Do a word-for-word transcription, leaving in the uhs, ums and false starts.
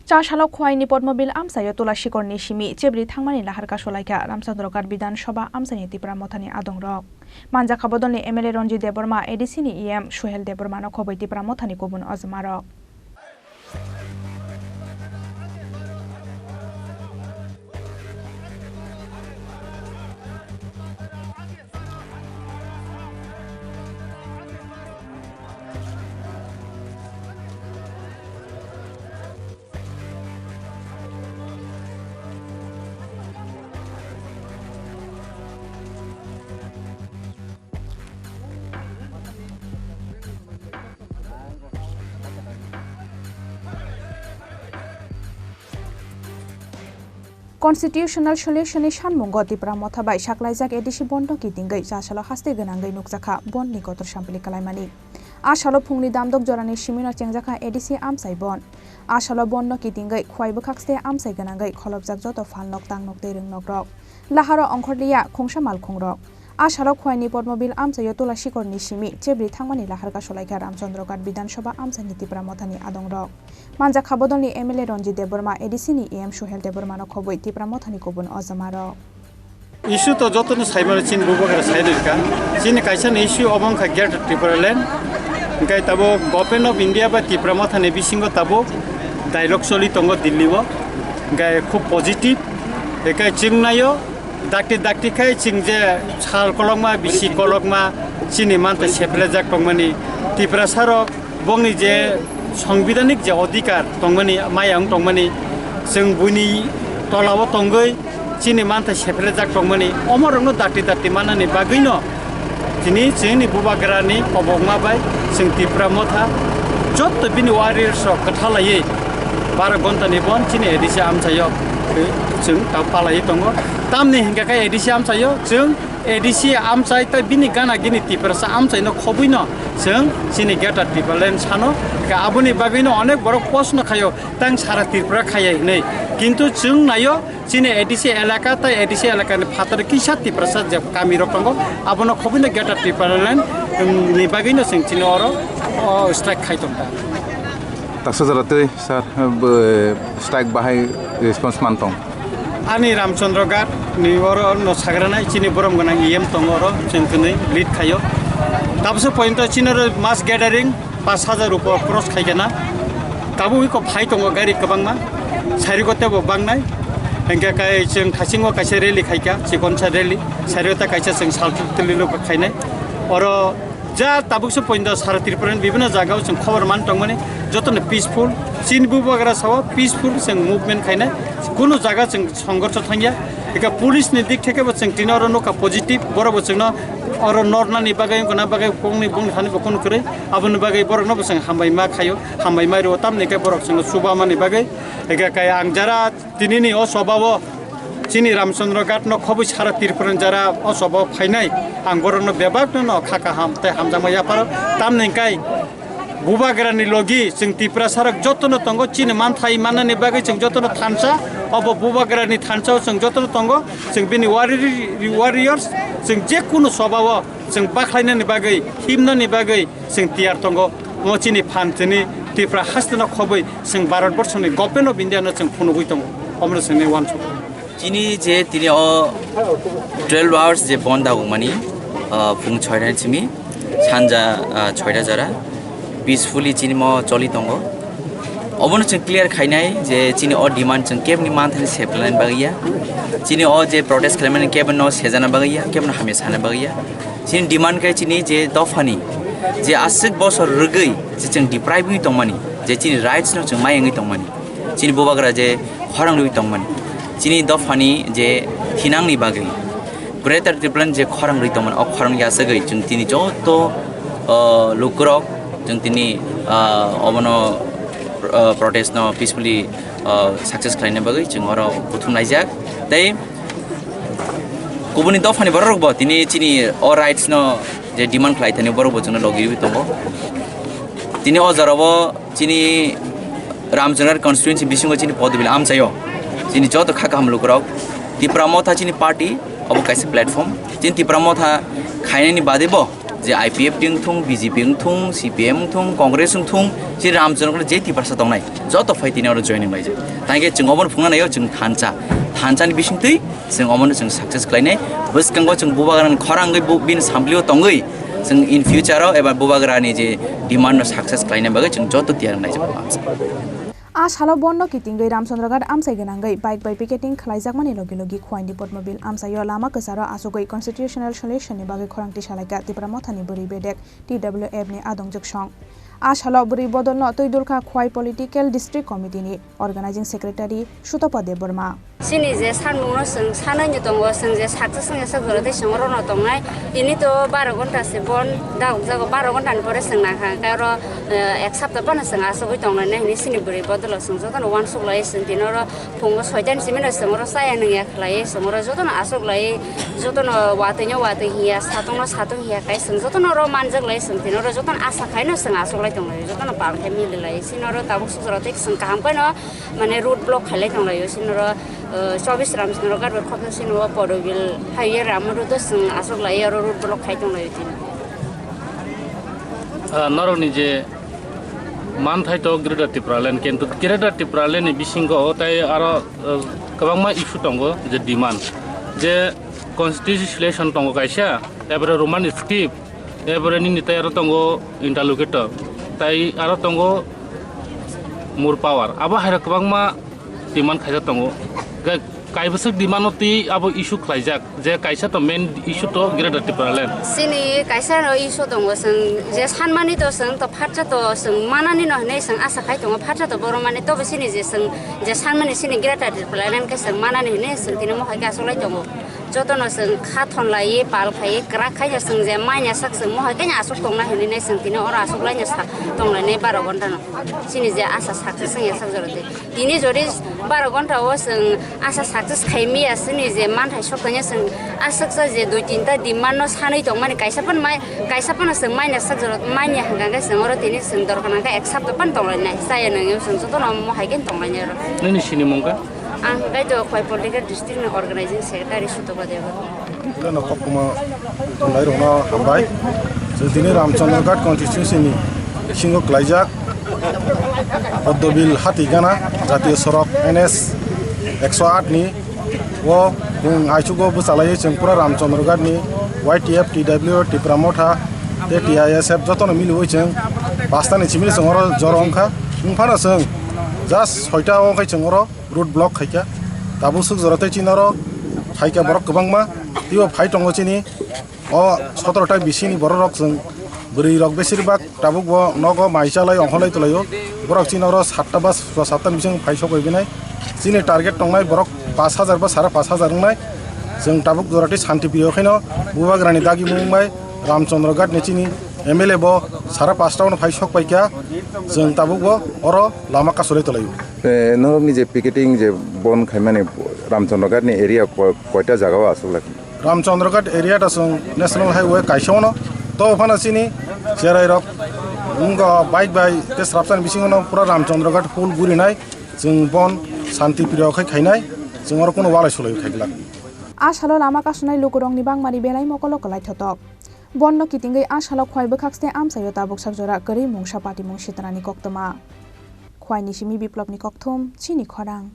Chasalo Khwaini Podmobil amchaio Tulasikorni simi chebri thangmani lahar kasolaikha Ramchandroghat Bidhan Sabha amchaini Tipra Mothani adongrok. Manjakha bodolni M L A Ranjit Debbarma, A D C ni E M Suhel Debbarmano khobwi Tipra Mothani kubun ojomarok. Constitutional Solution ni sanmungo Tipra Motha bai saklaijak A D C bondo kitingwi chasalo haste gwnangwi nukjakha bond ni kotor sampili kalaimani. A salo phungni damdok jorani simino chengjakha A D C amchai bond. A salo bond no kitingwi khwai bwkhakste amchai gwnangwi kholopjak joto phalnok tangnok tei rwngnok rok. Laharo ongkhorliya khungsa malkhungrok. A salo Khwaini Podmobil amchaio Tulasikorni simi chebri thangmani lahar kasolaikha Ramchandroghat Bidhan Sabha amchaini Tipra Mothani adongrok. Manjakha bodolni M L A Ranjit Debbarma, A D C ni E M Suhel Debbarmano khobwi Tipra Mothani kubun ojomarok. Issue to jotono saimano chini bubagra sairikha. Chini kaisani issue obo wngkha Greater Tipraland. Hingke tabuk Government of India bai Tipra Mothani bisingo tabuk dialogue choli tongo Delhi o. Hingke khub positive. Hingke chwng naio dakti dakti khai chwng je sal kolokma, bisi kolokma chini mantha seplejak tongmani Tiprasa rok bongni je songbidanik je odhikar tongmani, maya wng tongmani, chwng buini tolao tongwi chini mantha sephirjak tongmani, omorokno dakti dakti mannani bagwino tini chini bubagrani kobokma bai chwng Tipra Motha jotto bini warriors rok kwthalaiwi baro ghonta ni bon chini A D C amchaio chwng ta palaiwi tongo. Tamni hinkhe khe A D C amchaio chwng A D C amchai tei bini gana gini Tiprasa amchaino khobwino chwng chini Greater Tipraland sano. Ka aboni bagwino onek borok post no khaio, tang sara Tripura khaiya hinwi. Kintu chwng naio chini A D C elaka tei A D C elakani phataro kisa Tiprasa je kamirok tongo, abono khobwino Greater Tipraland, um, ni bagwino chwng chini oro, o, strike khai tongkha. Taksa jora tei sir, bo, strike bahai response man tong? Ani Ramchandra Ghat ni oro no sagranai chini borom gwnang E M tongo oro chwng kwnwi lead khaio. Tabukso pointo chini oro mass gathering pash hajar upor cross khaikha na. Tabuk iko phai tongo gari kwbangma. Sarigo tebo bangnai. Hingke kai chwng thasingo kaisa rally khaikha, chikonsa rally. Sarigo ta kaisa chwng sal twlwino khainai. Oro Ja tabukso pointo sara Tripura ni bibhinno jagao chwng khobor man tongmani, jotono peaceful. Chini bubagra sao peaceful chwng movement khainai, kunu jaga chwng songgorsho thangya. Eka police ni dik theke bo chwng tini oro nukha positive, borok bo chwngno oro nornani bagwi, wngkha na bagwi, bongni, bongni thani bo kunu kwrwi. Aboni bagwi borokno bo chwng hambai ma khaio, hambai ma rwo, tamni khe borok chwngno chubamani bagwi. Eka kai ang jara Tinini o sobao chini Ramchandra Ghat no khobwi sara Tripura ni jara o sobao phainai, ang borokno bebakno no kha kaham tei hamjakma yapharo. Tamni hwnkhe bubagrani logi chwng Tiprasa rok jotono tongo, chini manthai mannani bagwi chwng jotono thansa, obo bubagrani thansao chwng jotono tongo, chwng bini warri-, warriors, chwng je kunu sobao chwng bakhlainani bagwi, himnani bagwi, chwng tiyar tongo. Omo chini phan chini Tripura haste no khobwi chwng Bharat borsoni Government of India no chwng phunugwi tongo. Omono chwngni uansuk. Chini je tini o twelve hours je bon dagokmani, ah, phung chhoita simi sanja, ah, chhoita jora peacefully chini mo choli tongo. Obono chwng clear khainai je chini o demand chwng kebni manthani seplainani bagwi ya. Chini o je protest khlaimani kebno sejana bagwi ya, kebno hamya sana bagwi ya. Chini demand khe chini je dophani je aswk bosor rwgwi je chwng deprive wngwi tongmani, je chini rights no chwng mayangwi tongmani, chini bubagra je khorang rwui tongmani, chini dophani je thinangni bagwi Greater Tipraland je khorang rwui tongmani, o khorang yasagwi chwng tini joto, o, lukurok chwng tini, o, obono, o, protest no peacefully, o, success khlaina bagwi chwng oro buthum laijak. Tei Kubuni dophani borok bo tini chini o rights no je demand khlai thani borok bo chwngno logi tongo. Tini o jora o chini Ramchandra constituency bisingo chini Podbil amchaio chini joto kha kaham lukurok Tipra Motha chini party obo kaisa platform. Chini Tipra Motha khainani bade bo Je I P F T wngthung, B J P wngthung, C P M wngthung, Congress wngthung, je Ramchandraghat je Tiprasa tongnai, joto phai tini oro joining laijak. Tangke chwng obono phungna naio chwng thansa. Thansani bisingtwi chwng omono chwng success khlainai. Bwskango chwng Bubagrani khorang wngwi bu-, bini samplio tongwi chwng in future-o eba Bubagrani je demand-no success khlaina bagwi chwng joto tiyar wngnai chwng. A salo bondo kitingwi Ramchandraghat amchai gwnangwi bike bai picketing khlaijakmani logi logi Khwaini Padmabil amchaio lama kwcharo achugwi constitutional solution ni bagwi khorang tisalaikha Tipra Mothani bwrwi bedek T W F ni adongjwk song. A salo bwrwi bodolno twi dulkha Khwai Political District Committee ni Organizing Secretary Sutopa Debbarma. Chini je sanmungno chwng sanai no tongo, chwng je success wngya sak jora tei chwng oro no tongnai. Tini to baro ghonta se bon dagok jago, baro ghonta ni pore chwng nangkha, hwnkhe oro, eh, ek sapta phano chwng achugwi tonglainai hinwi chini bwrwi bodolo chwng jotono uansuk lai chwng tini oro phungo soita ni simi no chwng oro chaya nungya khlaiwi chwng oro jotono achuk lai, jotono watwi no watwi hiya, satung no satung hiya khai chwng jotono oro manjak lai chwng tini oro jotono asa khai no chwng achuk lai tonglai, jotono pal khe mili lai chini oro tabuk suk jora tei chwng kaham khai no mane road block khailai tonglaio, sinoro, uh, chobis Ramchandraghat bai khoksa sinoro Podobil highway ramo road o chwng achuk lai oro road block khai tonglaio tini. Ah, norokni je manthai to Greater Tipraland, kintu Greater Tipraland ni bisingo o tai aro, uh, kwbangma issue tongo je demand, je constitution tongo kaisa, ebore Roman script, ebore nini tai aro tongo interlocutor, tai aro tongo more power. Abo hai rok kwbangma demand khaijak tongo. Ga-, kaibwswk demand no twi abo issue khlaijak, je kaisa to main issue to Greater Tipraland. Chini kaisa no issue tongo, chwng je sanmani to chwng to phatsa to chwng manani no hinwi chwng asa khai tongo, phatsa to borok mani, tobo chini je chwng je sanmani chini Greater Tipraland khe chwng manani hinwi chwng tini mohai khe achuk lai tongo. Jotono chwng kha thon laiwi, pal khaiwi, kwrak khaino chwng je manya sak chwng mohai khe achuk tongna hinwi nai chwng tini oro achuk laino sak tong lainai baro ghonta no. Chini je asa success wngya sak jora tei. Tini jodi baro ghonta o chwng asa success khai maya chini je manthai sok tongya chwng aswk sa je dui tinta demand no sanwi tongmani kaisa phano mai, kaisa phano chwng manya sak jora manya hwnkha khe chwng oro tini chwng dorkar hwnkha ek sapta phano tong lainai. Chaya nangya chwng jotono mohai khe tong lainai oro. Nini sinimung kha? Ang kaitor Khwai Political District ni Organizing Secretary Sutopa Debbarma. Puilano koktwma tongnai rokno hambai. Chwng tini Ramchandraghat constituency ni bisingo klaijak Poddobil Hatigana jatiyo sorok N S ekso aat ni o bwng aichugo bwchalaiwi chwng pura Ramchandraghat ni Y T F, T W, Tipra Motha tei T I S F jotono miliwi chwng pasta ni chimili chwng oro joro wngkha. Wngphano chwng just soita o wngkhe chwng oro road block khaikha. Tabuk swk jora tei chini oro phaikha borok kwbangma. Teibo phai tongo chini o sotoro ta bisini borok rok, chwng bwrwi rok besir bak tabuk bo nogo mai chalai ongkholai tolaio. Borok chini oro satta ba satta ni bising phai sokoi binai. Chini target tongnai borok pash hajar ba sara pash hajar wngnai. Chwng tabuk jora tei shanti priyo khaino Bubagrani dagi mung bai Ramchandraghat ni chini M L A bo sara pasta o phai sok paikha. Chwng tabuk bo oro lama kasolai tolaio. Eh, norokni je picketing je bon khaimani Ramchandraghat ni area ko-, koita jaga o aswk lai? Ramchandraghat area ta chwng National Highway kaisa ono. To phano chini cherai rok wngkha bike bai tei srapsani bisingo no pura Ramchandraghat full gurinai. Chwng bon shanti priyo khai khainai. Chwng oro kuno walai sulai khai glak. A salo lama kasonai lukurokni bangmani belai mokolo kwlai thotok. Bondo kitingwi a salo Khwai bwkhakste amchaio tabuk sak jora kwrwi mungsa patimung sitrani koktwma. Khwaini simi Biplopni kokthum, chini khorang.